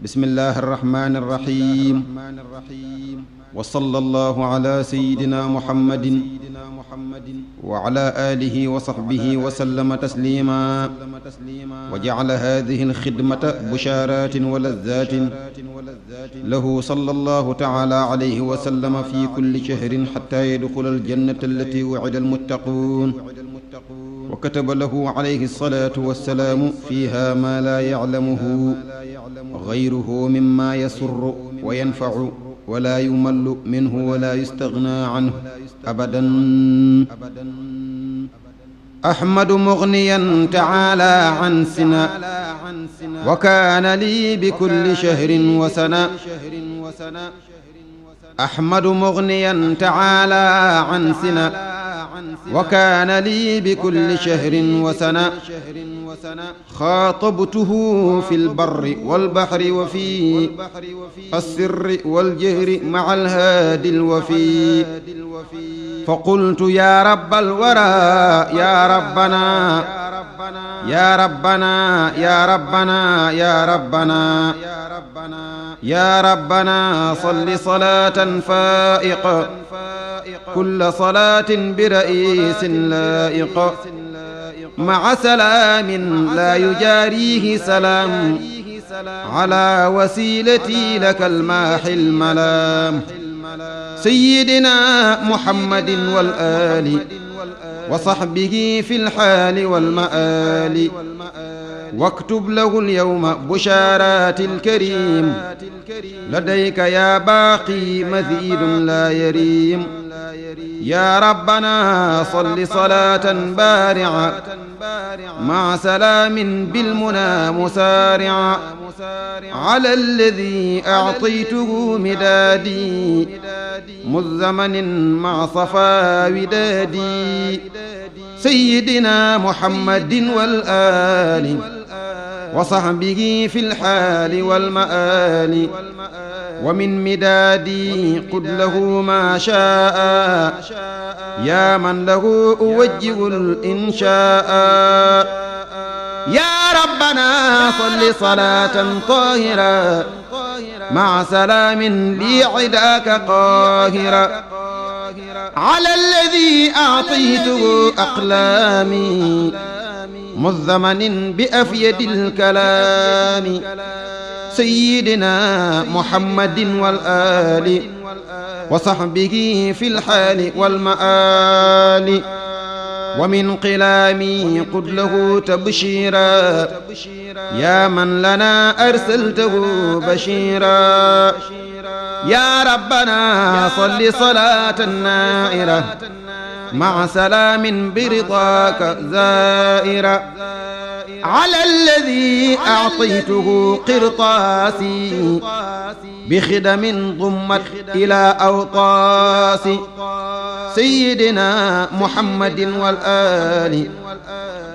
bismillahi arrahmani irrahim wa sallallahu ala sayyidina muhammadin wa ala alihi wa sahbihi wa sallama taslima wa ja'ala hadhihi alkhidmata busharatin wa ladhatin lahu sallallahu ta'ala alayhi wa sallama fi kulli shahrin hatta yadkhula aljannata allati wu'ida almuttaqun wa kataba lahu alayhi salatu wassalaamu fiha ma la ya'lamuhu ghayruhu mimma yasurru wa yanfa'u wa la yumallu minhu wa la yustaghna anhu abadan. ahmadu mughniyan ta'ala an sina wa kaana li bi kulli shahrin wa sana. ahmadu mughniyan ta'ala an sina wa kaana lii bi kulli shahrin wa sana. xaatabtuhu fi lbarri walbahri wa fi assirri waljahri ma'a alhaadi alwafi. faqultu yaa rabbal waraa yaa rabbana yaa rabbana yaa rabbana yaa rabbana yaa rabbana salli salaatan faa'iqa kulla salaatin bi ra'iisin laa'iqa ma'a salaamin laa yujaariihi salaam alaa wasiilatii lakal maahil malaam sayyidinaa muhammadin wal aali wa sahbihi fil haali wal ma'aali waktub lahu al-yawma bushaaraatil kariim ladayka yaa baaqi maziidun laa yariim yaa rabbanaa salli salaatan baari'a ma'a salaamin bil munaa musaari'a ala alladhii a'taytuhu midaadii muzzamanin ma'a safaa widaadii sayyidinaa muhammadin wal aali wa sahbihi fil haali wal ma'aali wa min midaadi qud lahu maa shaa'a yaa man lahu uwajjihul inshaa'a yaa rabbanaa salli salaatan taahira ma'a salaamin li'idaaka qaahira ala alladhii a'taytuhu aqlaamii muzzamanin bi afyadil kalaami sayyidinaa muhammadin wal aali wa sahbihi fil haali wal ma'aali wa min qilaami qud lahu tabshiiraa yaa man lanaa arsaltahu bashiiraa yaa rabbanaa salli salaatan naa'ira ma'a salaamin biridaaka zaa'ira ala alladhii a'taytuhu qirtaasii bixidamin dummat ilaa awtaasi sayyidinaa muhammadin wal aali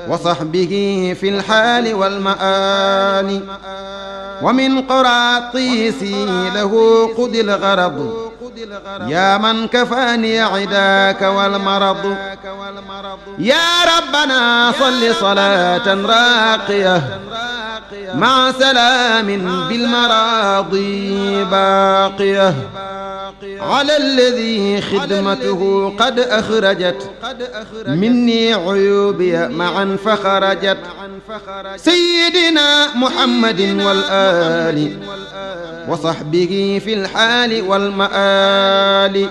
wa sahbihi fil haali wal ma'aali wa min qaraatiisi lahu qudil gharad yaa man kafaani idaaka wal marad yaa rabbanaa salli salaatan raaqiya ma'a salaamin bil maraadi baaqiya ala alladhii xidmatuhu qad akhrajat minnii uyuubiya ma'an fakharajat sayyidinaa muhammadin wal aali wa sahbihi fil haali wal ma'aali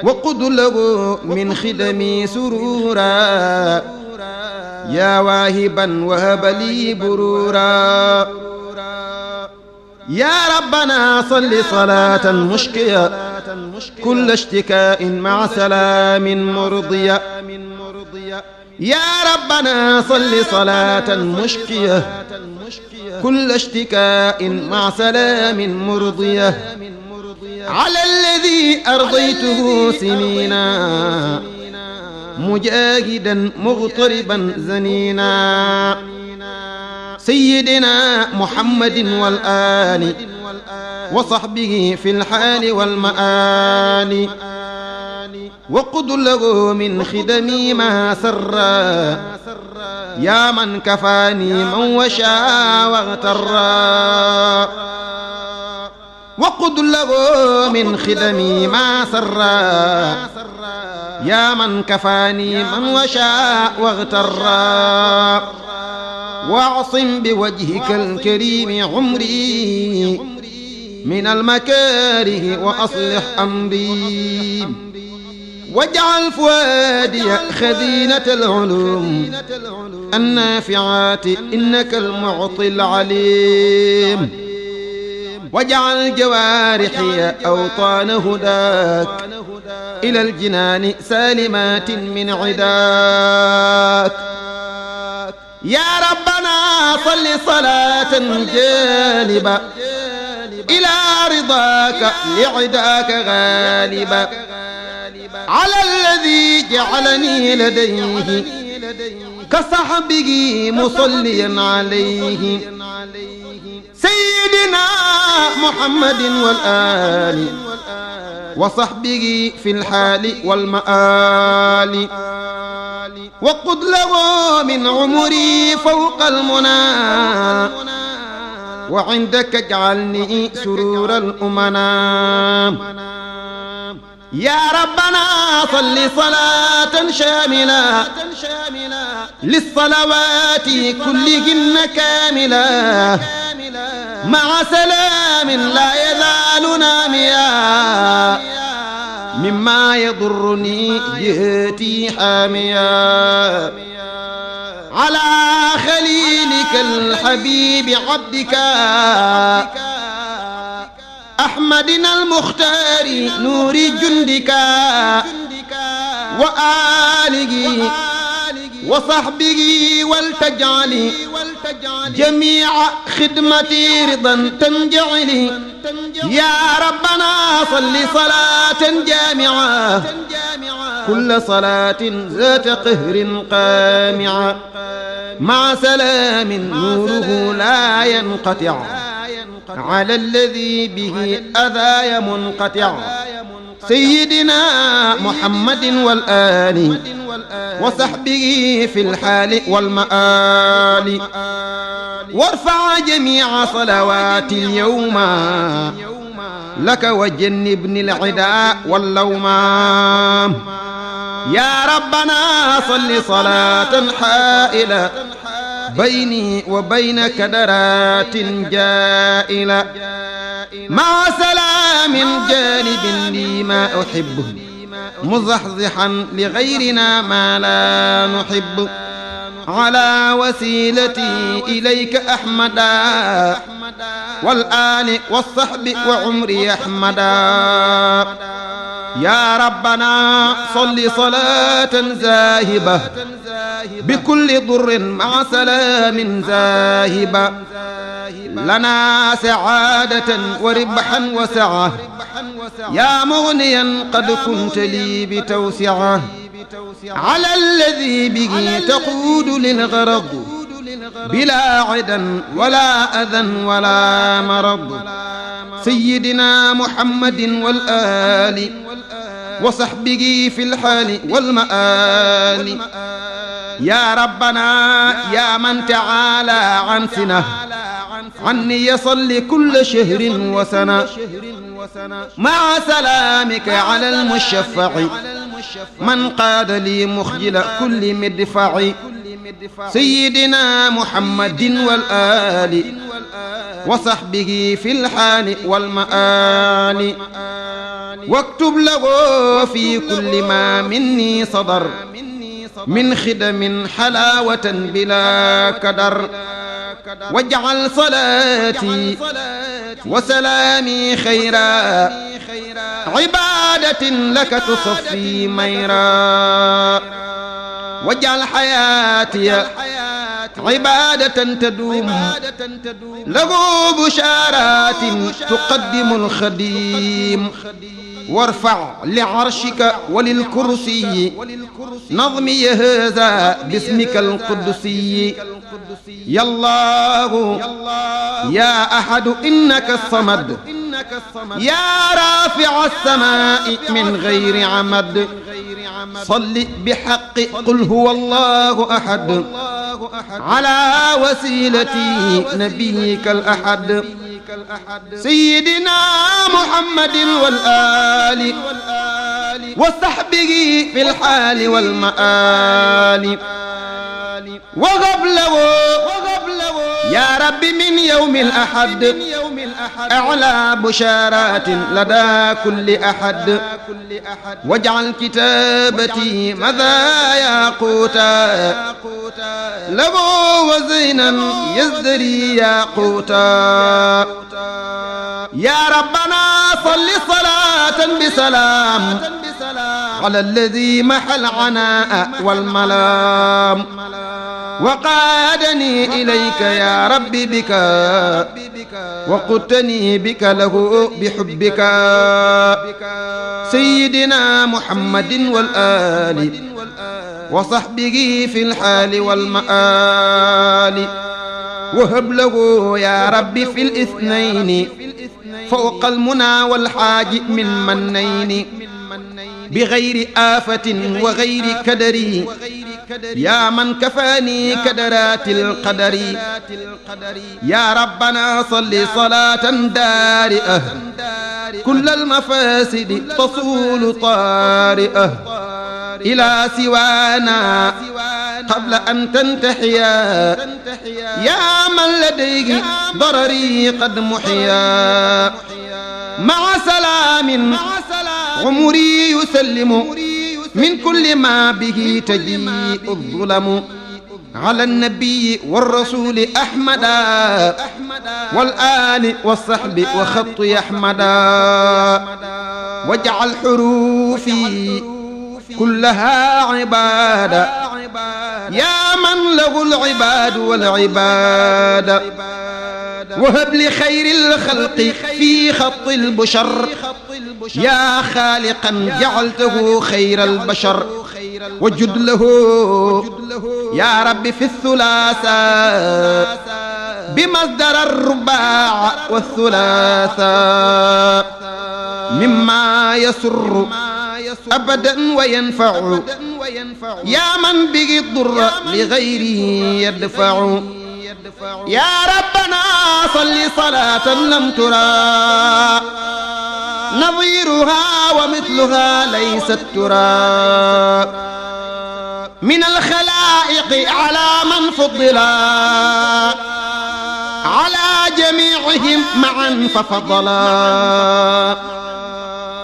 wa qud lahu min xidami suruuraa yaa waahiban wahaba lii buruuraa yaa rabbanaa salli salaatan mushkiya kulla ishtikaa''in ma'a salaamin murdiya yaa rabbanaa salli salaatan mushkiya kulla ishtikaa''in ma'a salaamin murdiya ala alladhii ardaytuhu siniina mujaahidan mughtariban zaniina sayyidinaa muhammadin wal aali wa sahbihi fil haali wal ma'aali وقد له من خدمي ما سرا يا من كفاني من وشاء واغترا وقد له من خدمي ما سرا يا من كفاني من وشاء واغترا واعصم بوجهك الكريم عمري من المكاره وأصلح أمري واجعل فؤادي خزينة العلوم النافعات إنك المعطي العليم واجعل جوارحي أوطان هداك إلى الجنان سالمات من عداك يا ربنا صل صلاة جالبة إلى رضاك لعداك غالبا على الذي جعلني لديه كصحبه مصليا عليه سيدنا محمد والآل وصحبه في الحال والمآل وقد له من عمري فوق المنى وعندك اجعلني سرور الأمنا يا ربنا صل صلاة شاملة للصلوات كلهن كاملة مع سلام لا يزال ناميا مما يضرني جهتي حاميا على خليلك الحبيب عبدك أحمدنا المختار نور جندك وآله وصحبه ولتجعل جميع خدمتي رضا تنجعل يا ربنا صل صلاة جامعة كل صلاة ذات قهر قامعة مع سلام نوره لا ينقطع على الذي به أذى منقطع سيدنا محمد والآل وصحبه في الحال والمآل وارفع جميع صلوات اليوم لك وجنبني العداء واللوم يا ربنا صل صلاة حائلة بيني وبين كدرات جائلة مع سلام جانب لي ما أحبه مزحزحا لغيرنا ما لا نحب على وسيلتي إليك أحمدا والآل والصحب وعمري أحمدا يا ربنا صل صلاة زاهبة بكل ضر مع سلام زاهبة لنا سعادة وربحا وسعة يا مغنيا قد كنت لي بتوسعة على الذي به تقود للغرض بلا عدا ولا أذى ولا مرض سيدنا محمد والآل وصحبه في الحال والمآل يا ربنا يا من تعالى عن سنة عني يصلي كل شهر وسنة مع سلامك على المشفع من قاد لي مخجل كل مدفع سيدنا محمد والآل وصحبه في الحال والمآل واكتب له في كل ما مني صدر من خدم حلاوة بلا كدر واجعل صلاتي وسلامي خيرا عبادة لك تصفي ميرا واجعل حياتي عبادة تدوم له بشارات تقدم الخديم وارفع لعرشك وللكرسي نظمي هذا باسمك القدسي يا الله يا أحد إنك الصمد يا رافع السماء من غير عمد صل بحق قل هو الله أحد على وسيلتي نبيك الأحد سيدنا محمد والآل وصحبه في الحال والمآل وغبله يا رب من يوم الأحد أعلى بشارات لدى كل أحد واجعل كتابتي مذايا قوتا له وزينا يزدري ياقوتا يا ربنا صل صلاة بسلام على الذي محى العناء والملام وقادني إليك يا رب بك وقدتني بك له بحبك سيدنا محمد والآل وصحبه في الحال والمآل وهب له يا رب في الاثنين فوق المنى والحاج من منين بغير آفة وغير كدر يا من كفاني كدرات القدر يا ربنا صل صلاة دارئة كل المفاسد تصول طارئة إلى سوانا قبل أن تنتحيا يا من لديه ضرري قد محيا مع سلام عمري يسلم من كل ما به تجيء الظلم على النبي والرسول أحمدا والآل والصحب وخط يحمدا واجعل حروفي كلها عبادة يا من له العباد والعباد وهب لخير الخلق في خط البشر يا خالقا جعلته خير البشر وجد له يا رب في الثلاثاء بمصدر الرباع والثلاثاء مما يسر أبدا وينفع يا من به الضر لغيره يدفع يا ربنا صل صلاة لم ترى نظيرها ومثلها ليست ترى من الخلائق على من فضلا على جميعهم معا ففضلا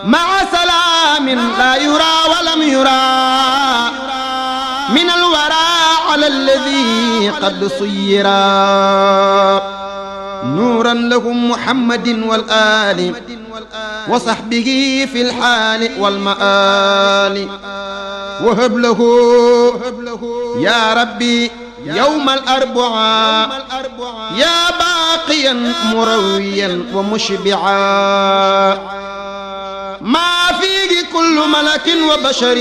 مع سلام لا يرى ولم يرى من الورى على الذي قد صيرا نورا لهم محمد والآل وصحبه في الحال والمآل وهب له يا ربي يوم الأربعاء يا باقيا مرويا ومشبعا ما فيه كل ملك وبشر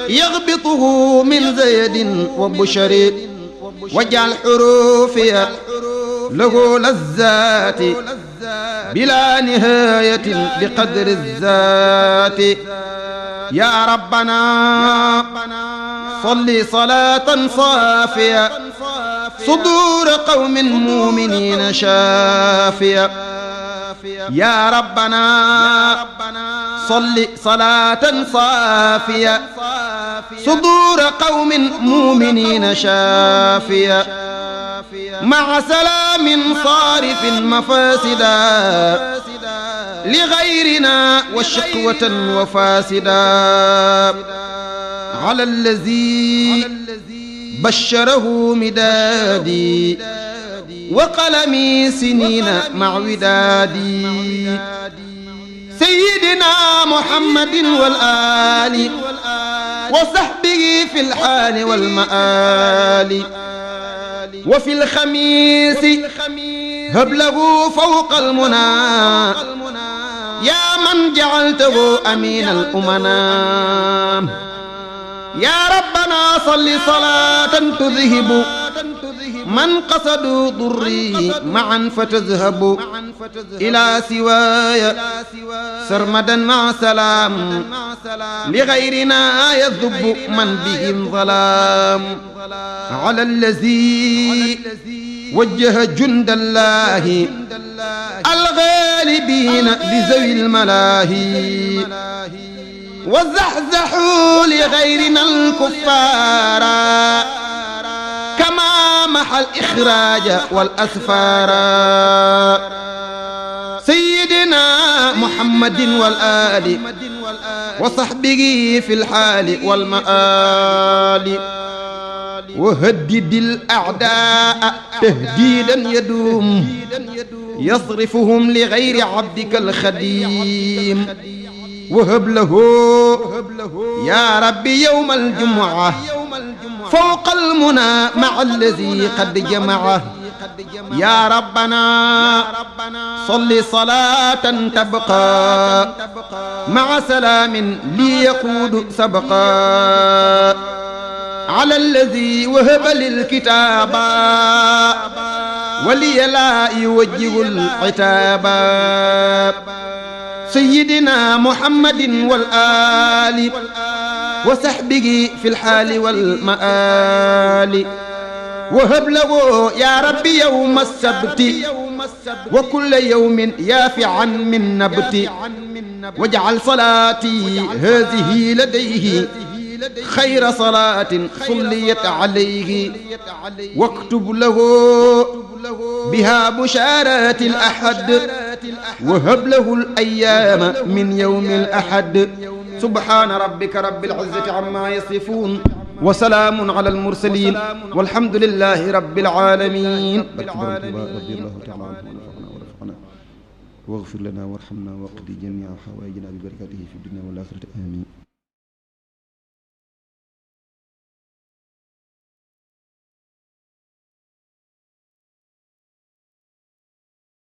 يغبطه من زيد وبشر واجعل حروفي له لذات بلا نهاية بقدر الذات يا ربنا صل صلاة صافية صدور قوم مؤمنين شافية يا ربنا صل صلاة صافية صدور قوم مؤمنين شافية مع سلام صارف مفاسدا لغيرنا وشقوة وفاسدا على الذي بشره مدادي وقلمي سنين مع ودادي سيدنا محمد والآل وصحبه في الحال والمآل وفي الخميس هب له فوق المنى يا من جعلته أمين الأمنا يا ربنا صل صلاة تذهب من قصدوا ضري معا فتذهب إلى سواي سرمدا مع سلام لغيرنا يذب من بهم ظلام على الذي وجه جند الله الغالبين لذوي الملاهي وزحزحوا لغيرنا الكفار كما محى الإخراج والأسفار سيدنا محمد والآل وصحبه في الحال والمآل وهدد الأعداء تهديدا يدوم يصرفهم لغير عبدك الخديم وهب له يا ربي يوم الجمعة فوق المنى مع الذي قد جمعه يا ربنا صل صلاة تبقى مع سلام لي يقود سبقا على الذي وهب للكتاب ولي لا يوجه العتاب سيدنا محمد والآل وصحبه في الحال والمآل وهب له يا ربي يوم السبت وكل يوم يافعا من نبت واجعل صلاتي هذه لديه خير صلاة صليت عليه واكتب له بها بشارات الأحد وهب له الأيام من يوم الأحد سبحان ربك رب العزة عما يصفون وسلام على المرسلين والحمد لله رب العالمين رضي الله تعالى عنه ونفعنا واغفر لنا وارحمنا واقضي جميع حوائجنا ببركاته في الدنيا والآخرة آمين